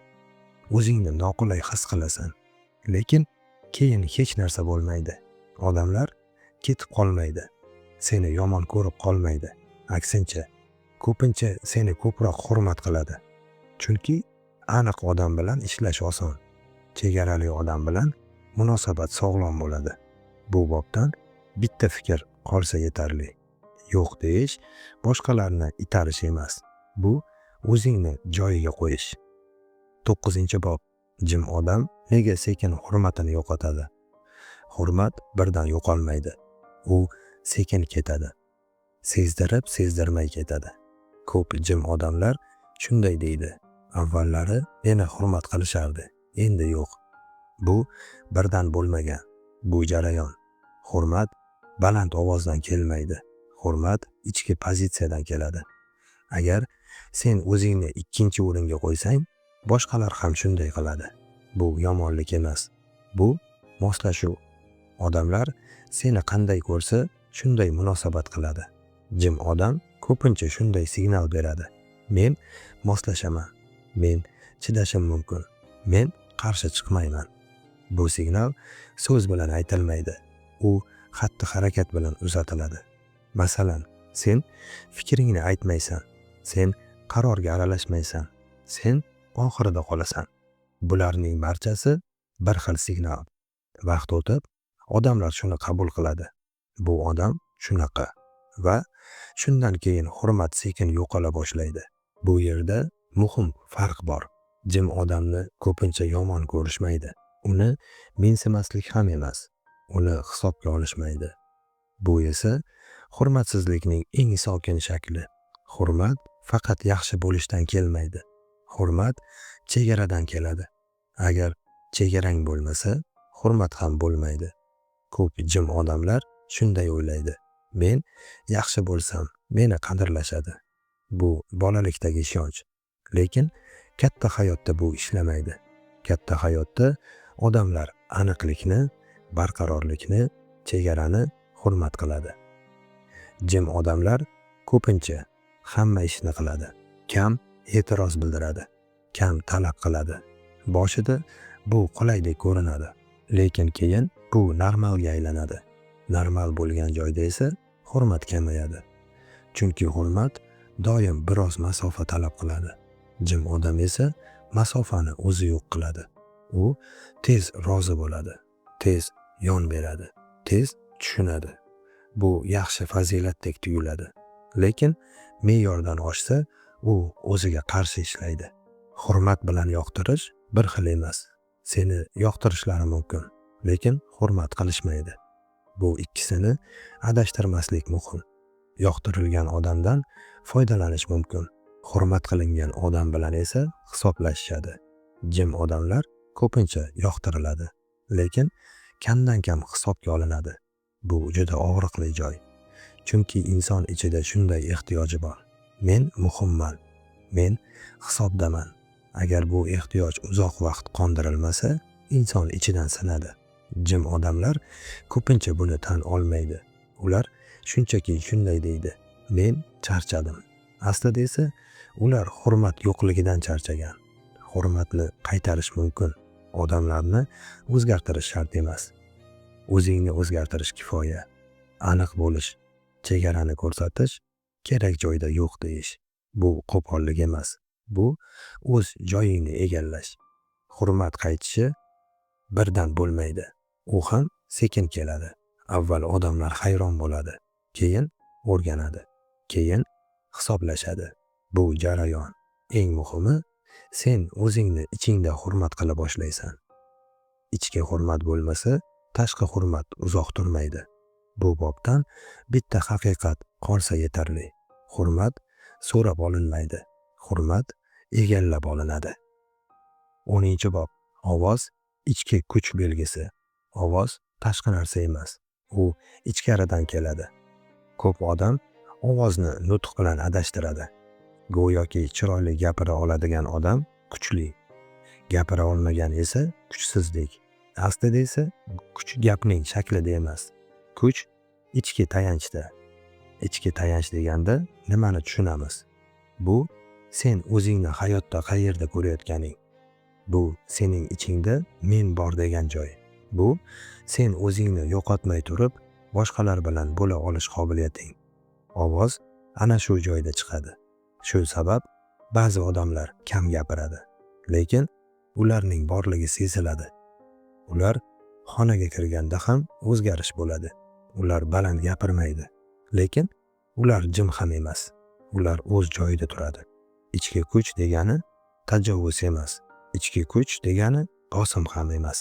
S1: O'zingni noqulay his qilasan. Lekin keyin hech narsa bo'lmaydi. Odamlar ketib qolmaydi. Seni yomon ko'rib qolmaydi. Aksincha, ko'pincha seni ko'proq hurmat qiladi. Chunki aniq odam bilan ishlash oson. Chegarali odam bilan munosabat sog'lom bo'ladi. Bu bobdan bitta fikr qolsa yetarli. Yo'q deyish boshqalarni itarish emas. Bu o'zingni joyiga qo'yish. 9-bob. Jim odam nega sekin hurmatini yo'qotadi? Hurmat birdan yo'qolmaydi. U sekin ketadi. Sezdirib, sezdirmay ketadi. Ko'p jim odamlar shunday deydi: avvallari meni hurmat qilishardi, endi yo'q. Bu birdan bo'lmagan. Bu jarayon. Hurmat baland ovozdan kelmaydi. Hurmat ichki pozitsiyadan keladi. Agar sen o'zingni ikkinchi o'ringa qo'ysang, boshqalar ham shunday qiladi. Bu yomonlik emas. Bu moslashuv. Odamlar seni qanday ko'rsa, shunday munosabat qiladi. Jim odam ko'pincha shunday signal beradi: men moslashaman. Men chidashim mumkin. Men qarshi chiqmayman. Bu signal so'z bilan aytilmaydi. U xatti-harakat bilan uzatiladi. Masalan, sen fikringni aytmaysan, sen qarorga aralashmaysan, sen oxirida qolasan. Bularning barchasi bir xil signal. Vaqt o'tib, odamlar shuni qabul qiladi. Bu odam shunaqa va shundan keyin hurmat sekin yo'qola boshlaydi. Bu yerda muhim farq bor. Jim odamni ko'pincha yomon ko'rishmaydi. Uni mensimaslik ham emas, uni hisobga olishmaydi. Bu esa hurmatsizlikning eng sokin shakli. Hurmat faqat yaxshi bo'lishdan kelmaydi. Hurmat chegaradan keladi. Agar chegarang bo'lmasa, hurmat ham bo'lmaydi. Ko'p jim odamlar shunday o'ylaydi: men yaxshi bo'lsam, meni qadrlashadi. Bu bolalikdagi ishonch. Lekin katta hayotda bu ishlamaydi. Katta hayotda odamlar aniqlikni, barqarorlikni, chegarani hurmat qiladi. Jim odamlar ko'pincha hamma ishni qiladi. Kam e'tiroz bildiradi, kam talab qiladi. Boshida bu qulaydek ko'rinadi, lekin keyin Bu normalga aylanadi. Normal bo'lgan joyda esa hurmat kamayadi. Chunki hurmat doim biroz masofa talab qiladi. Jim odam esa masofani o'zi yo'q qiladi. U tez rozi bo'ladi, tez yon beradi, tez tushunadi. Bu yaxshi fazilatdek tuyuladi. Lekin me'yordan oshsa, u o'ziga qarshi ishlaydi. Hurmat bilan yoqtirish bir xil emas. Seni yoqtirishlari mumkin, lekin hurmat qilishmaydi. Bu ikkisini adashtirmaslik muhim. Yoqtirilgan odamdan foydalanish mumkin. Hurmat qilingan odam bilan esa hisoblashishadi. Jim odamlar ko'pincha yoqtiriladi, lekin kamdan-kam hisobga olinadi. Bu juda og'riqli joy. Chunki inson ichida shunday ehtiyoji bor. Men muhimman. Men hisobdaman. Agar bu ehtiyoj uzoq vaqt qondirilmasa, inson ichidan sinadi. Jim odamlar ko'pincha buni tan olmaydi. Ular shunchaki shunday deydi: Men charchadim. Aslida esa ular hurmat yo'qligidan charchagan. Hurmatni qaytarish mumkin. Odamlarni o'zgartirish shart emas. O'zingni o'zgartirish kifoya. Aniq bo'lish, chegarani ko'rsatish, kerak joyda yo'q deyish. Bu qo'pollik emas. Bu o'z joyingni egallash. Hurmat qaytishi birdan bo'lmaydi. U ham sekin keladi. Avval odamlar hayron bo'ladi, keyin o'rganadi, keyin hisoblashadi. Bu jarayon. Eng muhimi, sen o'zingni ichingda hurmat qila boshlaysan. Ichki hurmat bo'lmasa, tashqi hurmat uzoq turmaydi. Bu bobdan bitta haqiqat qolsa yetarli. Hurmat so'rab olinmaydi. Hurmat egallab olinadi. 10-bob. Ovoz ichki kuch belgisi. Ovoz tashqi narsa emas. U ichkaridan keladi. Ko'p odam ovozni nutq bilan adashtiradi. Go'yoki chiroyli gapira oladigan odam kuchli, gapira olmagan esa kuchsizdek. Aslida esa kuch gapning shaklida emas. Kuch ichki tayanchda. Ichki tayanch deganda nimani tushunamiz? Bu sen o'zingni hayotda qayerda ko'rayotganing. Bu sening ichingda men bor degan joy. Bu sen o'zingni yo'qotmay turib boshqalar bilan bo'la olish qobiliyating. Ovoz ana shu joyda chiqadi. Shu sabab ba'zi odamlar kam gapiradi, lekin ularning borligi seziladi. Ular xonaga kirganda ham o'zgarish bo'ladi. Ular baland gapirmaydi, lekin ular jim ham emas. Ular o'z joyida turadi. Ichki kuch degani tajovuz emas. Ichki kuch degani bosim ham emas.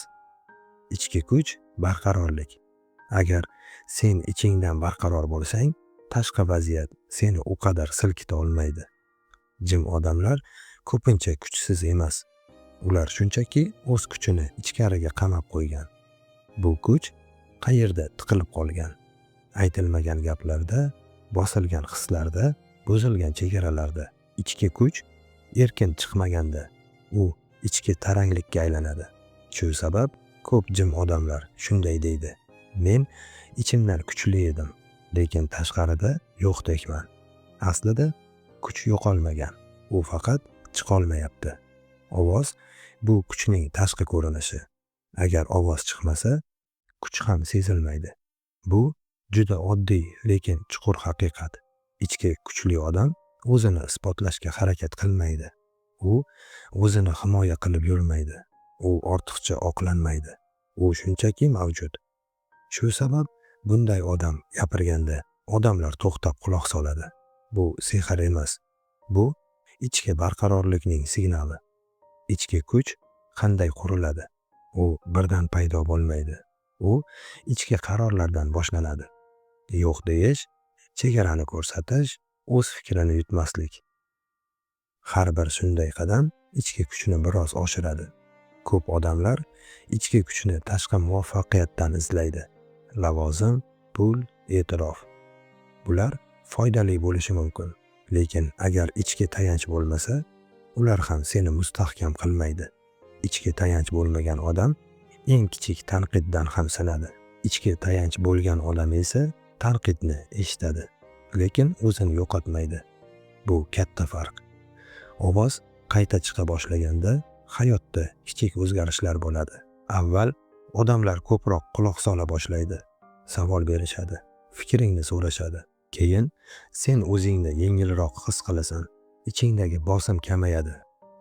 S1: Ichki kuch barqarorlik. Agar sen ichingdan barqaror bo'lsang, tashqi vaziyat seni u qadar silkita olmaydi. Jim odamlar ko'pincha kuchsiz emas. Ular shunchaki o'z kuchini ichkariga qamab qo'ygan. Bu kuch qayerda tiqilib qolgan? Aytilmagan gaplarda, bosilgan hislarda, buzilgan chegaralarda. Ichki kuch erkin chiqmaganda u ichki taranglikka aylanadi. Shu sabab ko'p jim odamlar shunday deydi: Men ichimdan kuchli edim, lekin tashqarida yo'qdekman. Aslida kuch yo'qolmagan, u faqat chiqolmayapti. Ovoz bu kuchning tashqi ko'rinishi. Agar ovoz chiqmasa, kuch ham sezilmaydi. Bu juda oddiy, lekin chuqur haqiqat. Ichki kuchli odam o'zini isbotlashga harakat qilmaydi. U o'zini himoya qilib yurmaydi. U ortiqcha oqlanmaydi. U shunchaki mavjud. Shu sabab bunday odam gapirganda odamlar to'xtab quloq soladi. Bu sehr emas. Bu ichki barqarorlikning signali. Ichki kuch qanday quriladi? U birdan paydo bo'lmaydi. U ichki qarorlardan boshlanadi. Yo'q deyish, chegarani ko'rsatish, o'z fikrini yutmaslik. Har bir shunday qadam ichki kuchni biroz oshiradi. Ko'p odamlar ichki kuchni tashqi muvaffaqiyatdan izlaydi. Lavozim, pul, e'tirof. Bular foydali bo'lishi mumkin, lekin agar ichki tayanch bo'lmasa, ular ham seni mustahkam qilmaydi. Ichki tayanch bo'lmagan odam eng kichik tanqiddan ham sinadi. Ichki tayanch bo'lgan odam esa tanqidni eshitadi, lekin o'zini yo'qotmaydi. Bu katta farq. Ovoz qayta chiqa boshlaganda hayotda kichik o'zgarishlar bo'ladi. Avval Odamlar ko'proq quloq sola boshlaydi, savol berishadi, fikringni so'rashadi. Keyin sen o'zingni yengilroq his qilasan, ichingdagi bosim kamayadi.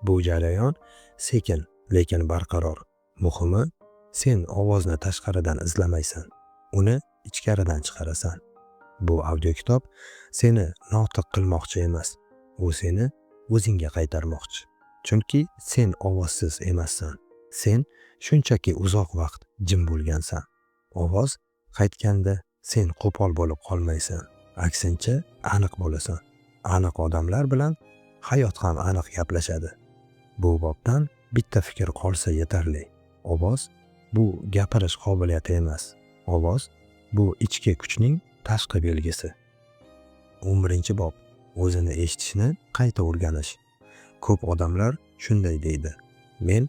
S1: Bu jarayon sekin, lekin barqaror. Muhimi, sen ovozni tashqaridan izlamaysan, uni ichkaridan chiqarasan. Bu audiokitob seni notiq qilmoqchi emas, u seni o'zingga qaytarmoqchi. Chunki sen ovozsiz emassan. Sen shunchaki uzoq vaqt jim bo'lgansan. Ovoz qaytganda sen qo'pol bo'lib qolmaysan, aksincha aniq bo'lasan. Aniq odamlar bilan hayot ham aniq gaplashadi. Bu bobdan bitta fikr qolsa yetarli. Ovoz bu gapirish qobiliyati emas. Ovoz bu ichki kuchning tashqi belgisi. 11-bob. O'zini eshitishni qayta o'rganish. Ko'p odamlar shunday deydi: Men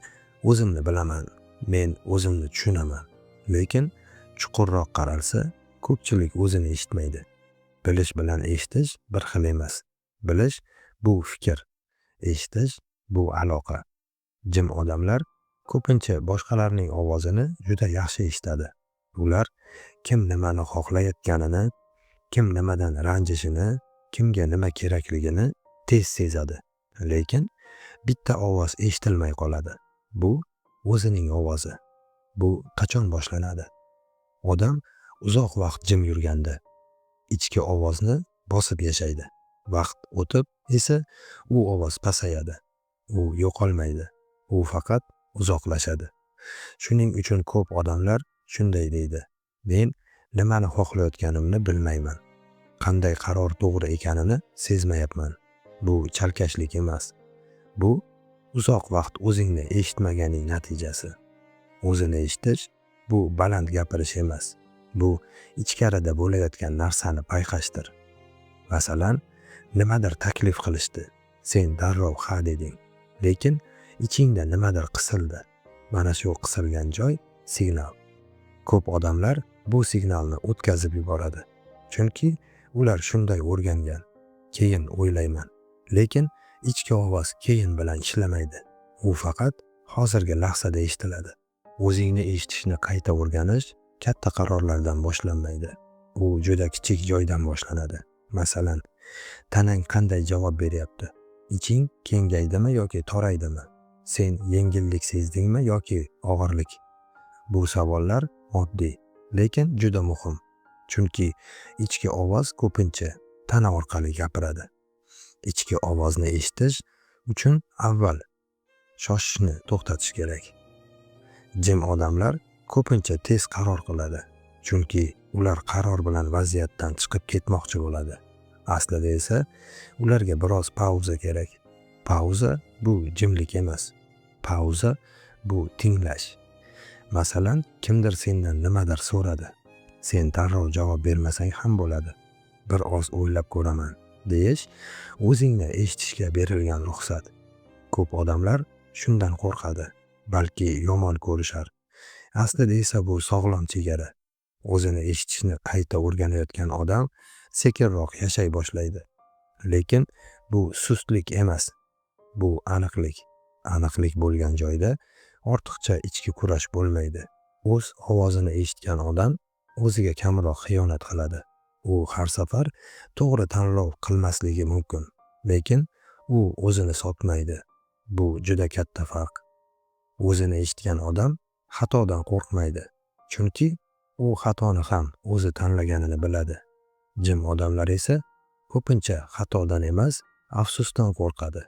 S1: o'zimni bilaman, men o'zimni tushunaman. Lekin chuqurroq qaralsa, ko'pchilik o'zini eshitmaydi. Bilish bilan eshitish bir xil emas. Bilish bu fikr, eshitish bu aloqa. Jim odamlar ko'pincha boshqalarning ovozini juda yaxshi eshitadi. Ular kim nimani xohlayotganini, kim nimadan ranjishini, kimga nima kerakligini tez sezadi. Lekin bitta ovoz eshitilmay qoladi. Bu o'zining ovozi. Bu qachon boshlanadi? Odam uzoq vaqt jim yurganda ichki ovozni bosib yashaydi. Vaqt o'tib esa u ovoz pasayadi. U yo'qolmaydi. U faqat uzoqlashadi. Shuning uchun ko'p odamlar shunday deydi: Men nimani xohlayotganimni bilmayman. Qanday qaror to'g'ri ekanini sezmayapman. Bu chalkashlik emas. Bu uzoq vaqt o'zingni eshitmaganing natijasi. O'zini eshitish bu baland gapirish emas. Bu ichkarida bo'layotgan narsani payqashdir. Masalan, nimadir taklif qilishdi. Sen darrov ha deding. Lekin ichingda nimadir qisildi. Mana shu qisilgan joy signal. Ko'p odamlar bu signalni o'tkazib yuboradi. Chunki ular shunday o'rgangan. Keyin o'ylayman. Lekin ichki ovoz keyin bilan ishlamaydi. U faqat hozirgi lahzada eshitiladi. O'zingni eshitishni qayta o'rganish katta qarorlardan boshlanmaydi. U juda kichik joydan boshlanadi. Masalan, tanang qanday javob beryapti? Iching kengaydimi yoki toraydimi? Sen yengillik sezdingmi yoki og'irlik? Bu savollar oddiy, lekin juda muhim. Chunki ichki ovoz ko'pincha tana orqali gapiradi. Ichki ovozni eshitish uchun avval shoshishni to'xtatish kerak. Jim odamlar ko'pincha tez qaror qiladi, chunki ular qaror bilan vaziyatdan chiqib ketmoqchi bo'ladi. Aslida esa ularga biroz pauza kerak. Pauza bu jimlik emas. Pauza bu tinglash. Masalan, kimdir sendan nimadir so'radi. Sen darrov javob bermasang ham bo'ladi. Bir oz o'ylab ko'raman deyish o'zingni eshitishga berilgan ruxsat. Ko'p odamlar shundan qo'rqadi, balki yomon ko'rishar. Aslida esa bu sog'lom chegara. O'zini eshitishni qayta o'rganayotgan odam sekinroq yashay boshlaydi. Lekin bu sustlik emas, bu aniqlik. Aniqlik bo'lgan joyda ortiqcha ichki kurash bo'lmaydi. O'z ovozini eshitgan odam o'ziga kamroq xiyonat qiladi. U har safar to'g'ri tanlov qilmasligi mumkin, lekin u o'zini sotmaydi. Bu juda katta farq. O'zini eshitgan odam xatodan qo'rqmaydi, chunki u xatoni ham o'zi tanlaganini biladi. Jim odamlar esa ko'pincha xatodan emas, afsusdan qo'rqadi.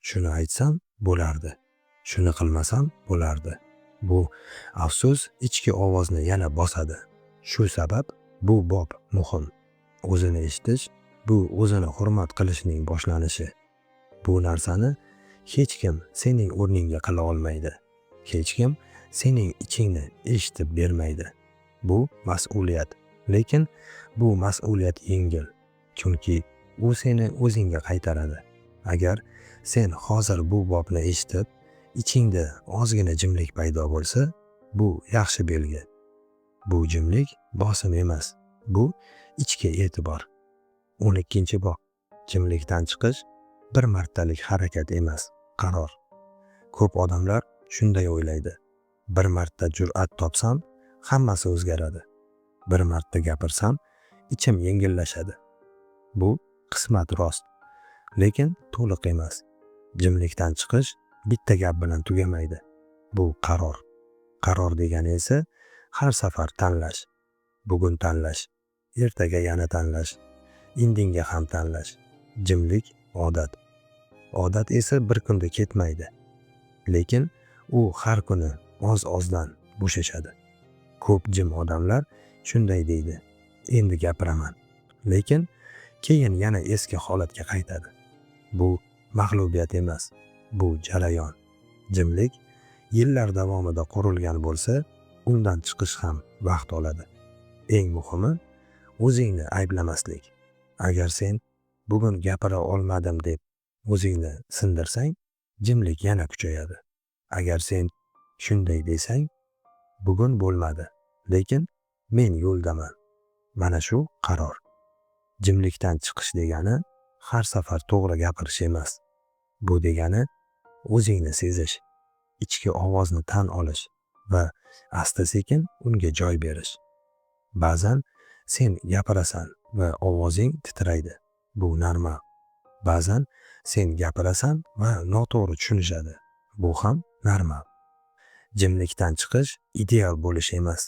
S1: Shuni aytsam bo'lardi, shuni qilmasam bo'lardi. Bu afsus ichki ovozni yana bosadi. Shu sabab bu bob muhim. O'zini eshitish bu o'zini hurmat qilishning boshlanishi. Bu narsani hech kim sening o'rningga qila olmaydi. Hech kim sening ichingni eshitib bermaydi. Bu mas'uliyat. Lekin bu mas'uliyat yengil, chunki u seni o'zingga qaytaradi. Agar sen hozir bu bobni eshitib, ichingda ozgina jimlik paydo bo'lsa, bu yaxshi belgi. Bu jimlik bosim emas, bu ichki e'tibor. 12-bob. Jimlikdan chiqish bir martalik harakat emas, qaror. Ko'p odamlar shunday o'ylaydi. Bir marta jur'at topsam, hammasi o'zgaradi. Bir marta gapirsam, ichim yengillashadi. Bu qismat rost, lekin to'liq emas. Jimlikdan chiqish bitta gap bilan tugamaydi. Bu qaror. Qaror degani esa har safar tanlash. Bugun tanlash, ertaga yana tanlash, indinga ham tanlash. Jimlik odat. Odat esa bir kunda ketmaydi. Lekin u har kuni oz-ozdan bo'shashadi. Ko'p jim odamlar shunday deydi: "Endi gapiraman." Lekin keyin yana eski holatga qaytadi. Bu mag'lubiyat emas, bu jarayon. Jimlik yillar davomida qurilgan bo'lsa, undan chiqish ham vaqt oladi. Eng muhimi o'zingni ayblamaslik. Agar sen bugun gapira olmadim deb o'zingni sindirsang, jimlik yana kuchayadi. Agar sen shunday desang, bugun bo'lmadi, lekin men yo'ldaman. Mana shu qaror. Jimlikdan chiqish degani har safar to'g'ri gapirish emas. Bu degani o'zingni sezish, ichki ovozni tan olish va asta-sekin unga joy berish. Ba'zan sen gapirasan va ovozing titraydi. Bu normal. Ba'zan sen gapirasan va noto'g'ri tushunishadi. Bu ham normal. Jimlikdan chiqish ideal bo'lish emas,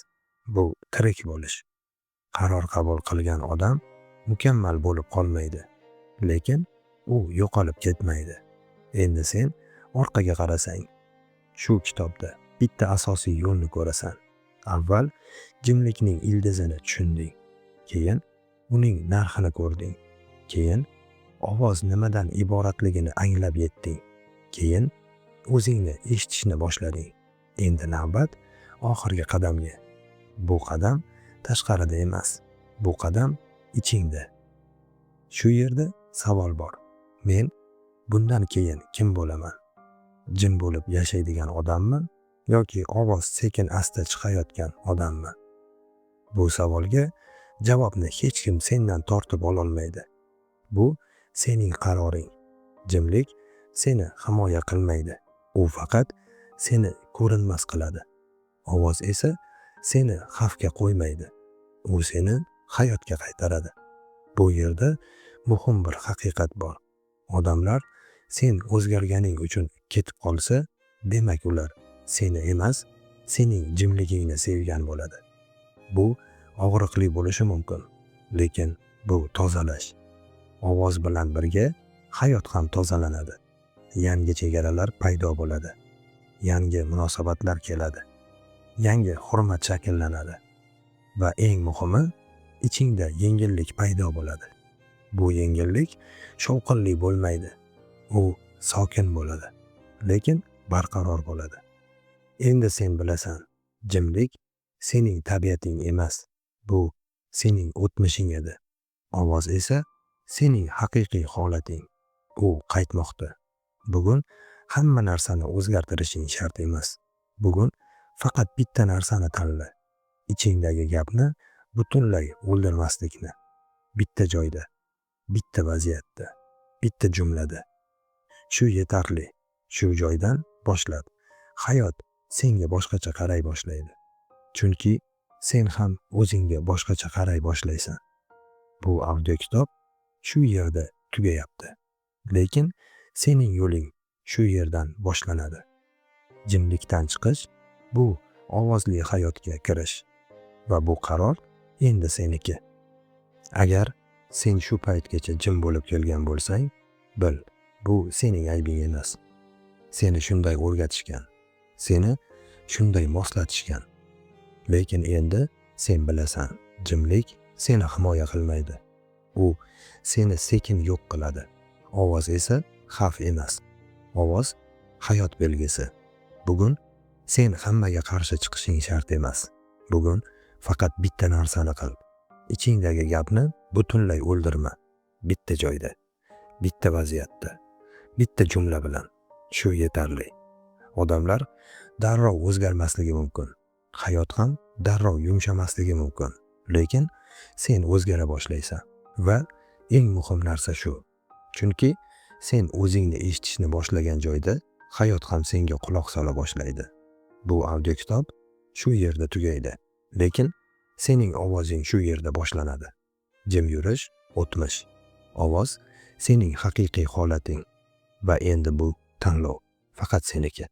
S1: bu tirik bo'lish. Qaror qabul qilgan odam mukammal bo'lib qolmaydi, lekin u yo'qolib ketmaydi. Endi sen orqaga qarasang, shu kitobda bitta asosiy yo'lni ko'rasan. Avval jimlikning ildizini tushunding, keyin uning narxini ko'rding, keyin ovoz nimadan iboratligini anglab yetding, keyin o'zingni eshitishni boshlading. Endi navbat oxirgi qadamga. Bu qadam tashqarida emas, bu qadam ichingda. Shu yerda savol bor. Men bundan keyin kim bo'laman? Jim bo'lib yashaydigan odammi yoki ovoz sekin asta chiqayotgan odammi? Bu savolga javobni hech kim sendan tortib ololmaydi. Bu sening qaroring. Jimlik seni himoya qilmaydi. U faqat seni ko'rinmas qiladi. Ovoz esa seni xavfga qo'ymaydi. U seni hayotga qaytaradi. Bu yerda muhim bir haqiqat bor. Odamlar sen o'zgarganing uchun ketib qolsa, demak ular seni emas, sening jimligingni sevgan bo'ladi. Bu og'riqli bo'lishi mumkin, lekin bu tozalash. Ovoz bilan birga hayot ham tozalanadi. Yangi chegaralar paydo bo'ladi. Yangi munosabatlar keladi. Yangi hurmat shakllanadi. Va eng muhimi, ichingda yengillik paydo bo'ladi. Bu yengillik shovqinli bo'lmaydi. U sokin bo'ladi, lekin barqaror bo'ladi. Endi sen bilasan, jimlik sening tabiating emas, bu sening o'tmishing edi. Ovoz esa sening haqiqiy holating. U qaytmoqda. Bugun hamma narsani o'zgartirishing shart emas. Bugun faqat bitta narsani tanla. Ichingdagi gapni butunlay o'ldirmaslikni. Bitta joyda, bitta vaziyatda, bitta jumlada. Shu yetarli. Shu joydan boshlab hayot senga boshqacha qaray boshlaydi. Chunki sen ham o'zingga boshqacha qaray boshlaysan. Bu audiokitob shu yerda tugayapti. Lekin sening yo'ling shu yerdan boshlanadi. Jimlikdan chiqish bu ovozli hayotga kirish va bu qaror endi seniki. Agar sen shu paytgacha jim bo'lib kelgan bo'lsang, bil, bu sening aybing emas. Seni shunday o'rgatishgan, seni shunday moslatishgan. Lekin endi sen bilasan, jimlik seni himoya qilmaydi. U seni sekin yo'q qiladi. Ovoz esa xavf emas. Ovoz hayot belgisi. Bugun sen hammaga qarshi chiqishing shart emas. Bugun faqat bitta narsani qil. Ichingdagi gapni butunlay o'ldirma. Bitta joyda, bitta vaziyatda, bitta jumla bilan. Shu yetarli. Odamlar darrov o'zgarmasligi mumkin. Hayot ham darrov yumshamasligi mumkin. Lekin sen o'zgara boshlaysan va eng muhim narsa shu. Chunki sen o'zingni eshitishni boshlagan joyda hayot ham senga quloq sola boshlaydi. Bu audiokitob shu yerda tugaydi, lekin sening ovozing shu yerda boshlanadi. Jim yurish o'tmish. Ovoz sening haqiqiy holating va endi bu tanlov faqat seniki.